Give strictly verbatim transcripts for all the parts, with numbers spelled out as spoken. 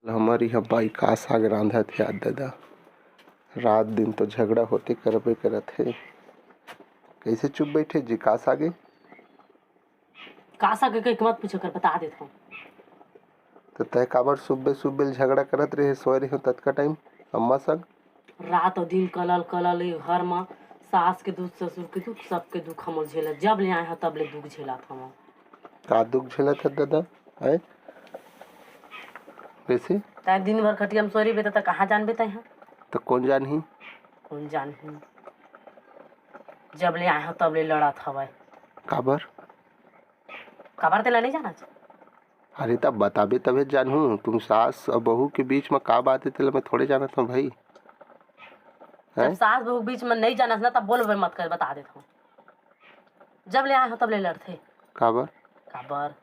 हमर इहाँ बाई का साग रांधत हे यार ददा, रात दिन तो झगड़ा होते करबे करत हे। कइसे चुप बइठे जी, का साग ए? का साग ए कहिके मत पूछो कर, बता देत हँव। त तैं काबर सुबे सुबे ले झगड़ा करत रहे, सोए रहे ततका टाइम अम्मा संग? रात अउ दिन कलल कलल ए घर म, सास के दुख, ससुर के दुख, सबके दुख हमर झेलत, जब ले आए हँव तब ले दुख झेलत हँव। का दुख झेलत हे ददा? आँय? कइसे? तैं दिन भर खटिया म सोए रहिबे त कहाँ जानबे तैं ह? त कोन जानही? कोन जानही? जब ले आए हँव तब ले लड़त हवय। काबर? काबर तेला नइ जानस? अरे त बताबे तभे जानहूँ, तुम सास अउ बहू के बीच म का बात हे तेला मैं थोड़े जानत हँव भई। जब हैं? सास बहू के बीच म नइ जानस ना, तब बोलबे मत कर, बता देत हँव। जब ले आए हँव तब ले लड़थे। काबर? काबर?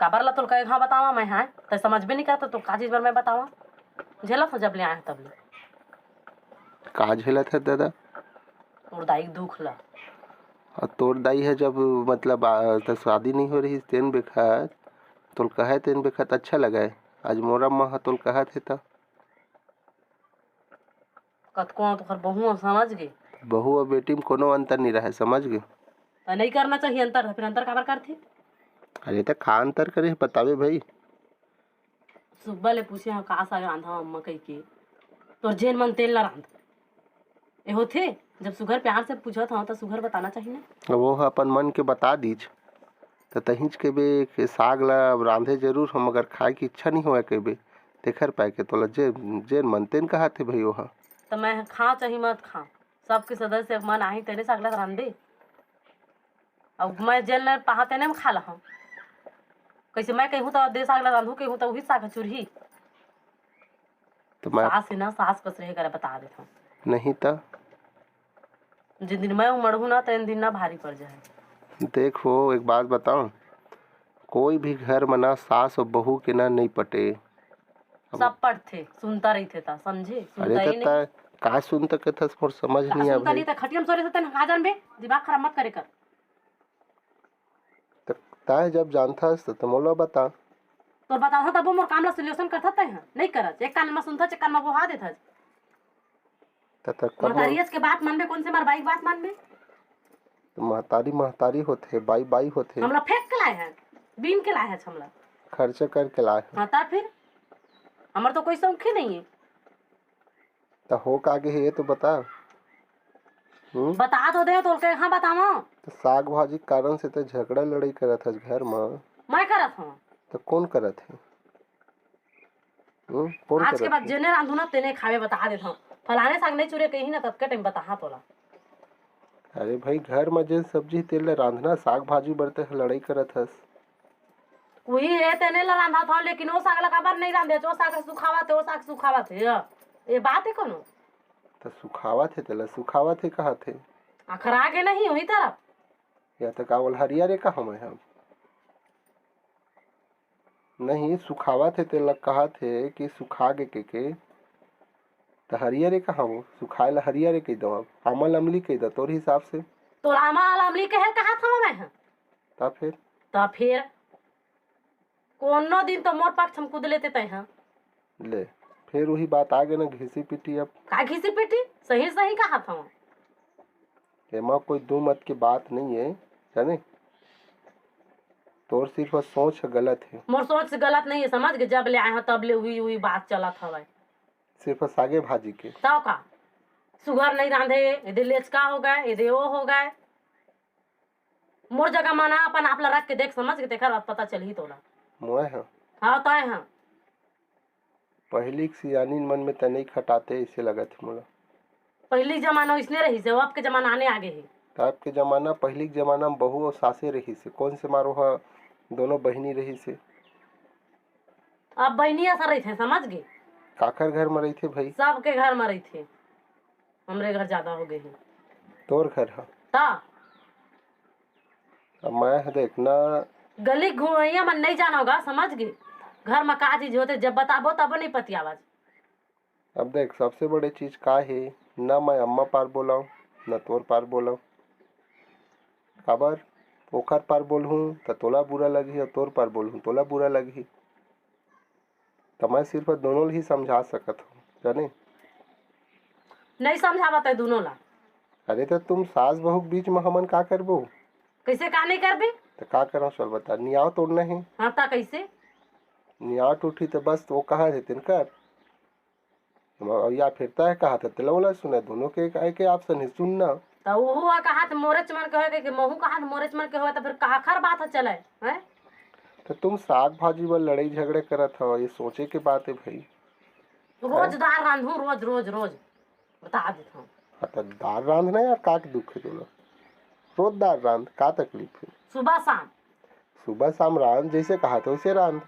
काबर ला तोला कई घाँव बतावँव मैं, हाँ? तैं समझबे नइ करत, त का चीज बर मैं बतावँव? झेलत हँव जब ले आए हँव तब ले। का झेलत हे ददा? तोर दाई के दुख ला। अउ तोर दाई ह जब, मतलब, आ, त शादी नइ होए रहिस तेन बेखत, तोला कहय तेन बेखत अच्छा लगय। आज मोर अम्मा ह तोला कहत हे त। कतको हँव तोर बहू हँव, समझ गे? बहू अउ बेटी म कोनो अंतर नइ रहय, समझ गे? त नइ करना चाहिए अंतर, त फेर अंतर काबर करथे? अरे त का अंतर करे हे बताबे भई। सुब्बा ले पूछे हँव का साग रांधव अम्मा कहिके, तोर जेन मन तेन ला रांध। ए होथे, जब सुघर प्यार से पूछत हँव त सुघर बताना चाही ना। अब वो ह अपन मन के बता दीच, त तहींच कहिबे के साग ला अब रांधे जरूर हँव, मगर खाए के इच्छा नइ होवय कहिबे, तेखर पाय के तोला जे, जेन मन तेन कहत हे भई ओहा। त मैं खाँव चाही मत खाँव, सबके सदस्य के मन आही तेने साग ला रांधबे। अउ मैं जेन ल पाहा तेने म खा लहँव। कइसे मैं कहिहूँ त दे साग ला रांधहूँ कहिहूँ त उही साग ह चुरही। त मैं सास हे ना, सास कस रहे करा बता देत हँव। नहीं त? जेन दिन मैं उमड़हूँ ना, तेन दिन ना भारी पड़ जाए। देख वो, एक बात बतावँ, कोई भी घर म ना सास अउ बहू के ना नइ पटे। अब सब पटथे, सुनता रहिथे त, समझे? अरे सुनता ही त नहीं। तैं का सुनता कथस, मोर समझ का नइ सुनता आवे। नहीं त खटिया म सोरे से तैं का जानबे? दिमाग खराब मत करे कर। त तैं जब जानथस त, त मोला बता। तोर बताथस तभो मोर काम ला solution करथस तैं ह? नइ करस। एक कान म सुनथस, एक कान म बोहा देथस। त, त कब महतारियस के बात मानबे, कोन से मार बाई के बात मानबे? त महतारी, महतारी होथे, बाई, बाई होथे। हमला फेंक के लाए हस, बीन के लाए हस हमला। खर्चा करके लाए हस। हाँ, त फिर? हमर तो कोई शौक ही नहीं है। त हो का गे हे, ये तो बता। हम्म? बता तो दे, तोला कहाँ बतावँव? त साग भाजी के कारण से त झगड़ा लड़ाई करत हस घर म। मैं करत हँव। त कोन करत हे? हम्म? कोन आज के करत बाद हे? जेने रांधहूँ ना, तेने खाबे, बता देत हँव। फलाने साग नइ चुरे कहिही ना, ततके टाइम बताहा तोला। अरे भाई, घर म जेन सब्जी हे, तेला रांधना, साग भाजी बर तैं ह लड़ाई करत हस। उही हे, तेने ला रांधत हँव, लेकिन ओ साग ला काबर नइ रांधे? ओ साग सुखावत हे, ओ साग सुखावत हे। ये बात हे कोनो? त सुखावत हे, तेला सुखावत हे कहत हे। अखरा गे नहीं उही तरफ। या त का ओला हरियर ए का हमय हम? नहीं, सुखावत हे, तेला कहत हे कि सुखा गे के, के। त हरियर ए का हम? सुखाए ला हरियर ए कहि दँव, अब आमा ल अमली कहि दँव तोर हिसाब से। तोर आमा ल अमली कहे ल कहत हँव मैं ह। त फिर? त फिर? कोनो दिन तो मोर पक्ष म कूद लेते तैं ह। ले, फेर उही बात आ गे ना, घिसी पिटी अब। का घिसी पिटी? सही सही कहत हँव। एमा कोई दू मत के बात नइ हे, जाने? तोर सिर्फ सोच ह गलत हे। मोर सोच गलत नइ हे, समझ गे? जब ले आए हँव, तब ले उही, उही बात चलत हवय। सिर्फ सागे भाजी के। तव का? सुघर नइ रांधे, एदे लेचका हो गय, एदे ओ हो गय। मोर जगह म ना अपन आप ला रख के देख, समझ गे, तेखर बाद पता चलही तोला। मोय ह? हाँ, तय ह। पहिली के सियानिन मन में तनई खटाते अइसे लगत हे मोला। पहिली के जमाना अइसने रहिस हे, अब के जमाना आने आगे हे। त अब के जमाना, पहिली के जमाना में बहू अउ सासे रहिस हे, कोन से मारो ह दोनों बहिनी रहिस हे। अब बहिनी असन रहिथे, समझ गे? काखर घर म रहिथे भई? सबके घर म रहिथे। हमरे घर ज्यादा हो गए हे। तोर घर ह? त अब मैं ह देख ना। गली घुमैया मन नइ जानव गा, समझ गे? घर म का चीज होथे, जब बताबो तब नइ पतियावस। अब देख, सबसे बड़े चीज का हे, ना मैं अम्मा पार बोलव, ना तोर पार बोलव। काबर? ओखर पार बोलहूँ त तोला बुरा लगही, अउ तोर पार बोलहूँ तोला बुरा लगही। त मैं सिर्फ दोनों ल ही समझा सकत हूँ, जाने। नहीं समझावत है दोनों ला। अरे, त तुम सास बहू के बीच में हमन का करबो? कैसे का नहीं करबे? त का करव, चल बता, नियाव तोड़ना है। हाँ, ता कैसे? नियाव टूटी त बस वो कहा थे तिनकर, या फिर तय कहा था, तेला ओला सुना, दोनों के, के option है, सुनना। त ओहू हा कहा थे मोरेच मन के होए, के महू कहा थे मोरेच मन के होए, त फिर काखर बात ह चले, हैं? त तुम साग भाजी बर लड़ाई झगड़े करत हव, ये सोचे के बात है भाई। रोज हैं? दार रांधू, रोज, रोज, रोज। बता देत हूँ। हाँ, त दार रांध ना यार, का के दुख है तोला? रोज दार रांध, का तकलीफ है? सुबह शाम। सुबह शाम रांध, जैसे कहा थे वैसे रांध।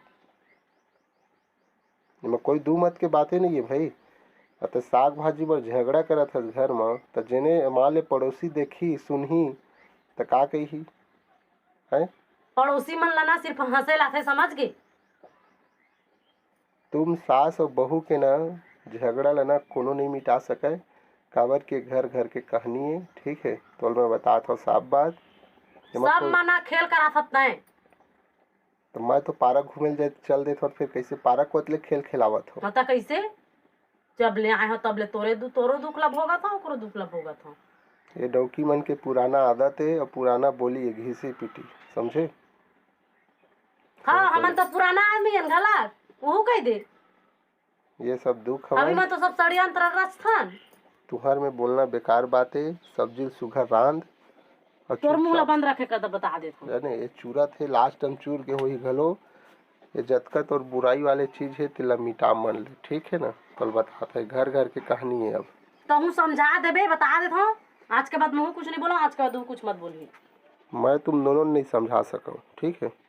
एमा कोई दू मत के बातें नहीं है भाई। अ त साग भाजी बर झगड़ा करत हस घर म, त जेने मान ले पड़ोसी देखही, सुनही, त का कही? हैं? पड़ोसी मन ला ना सिर्फ हंसे लाथे, समझ गे? तुम सास अउ बहू के ना झगड़ा ला ना कोनो नहीं मिटा सके, काबर के घर घर के कहानी है, ठीक है? तोल मैं बतात हव साफ बात। एमा सब कोई मन ह खेल कराथत तैं। त मैं तो पारक घूमे ल जाए, चल देत हव, फिर कैसे पारक कोत ले खेल खेलावत हव? हाँ, त कैसे? जब ले आए हो, तब ले तोरे दु-, तोरो दुख ला भोगत हो, ओकरो दुख ला भोगत हो। ये डौकी मन के पुराना आदत है और पुराना बोली है, घिसी पीटी, समझे? हाँ, हाँ, हमन तो पुराना आदमी हन घला, उहू कह दे। ये सब दुख अभी हवय। मैं तो सब षड्यंत्र रचथन। तुहर में बोलना बेकार बात है, सब्जी ल सुघर रांध। और तोर मुंह ला चुपचाप बंद रखे कर, बता देत हूँ। जाने, ये चूरा थे, last time चूर के होही घलो। ये जतका तोर बुराई वाले चीज है, तेला मिटा मन ले, ठीक है ना? कल बताते हैं, घर घर के कहानी है अब। तहूँ समझा देबे, बता देत हूँ। आज के बाद मुंह कुछ नहीं बोला, आज के बाद तू कुछ मत बोलही। मैं तुम दोनों नहीं समझा सकूँ, ठीक है?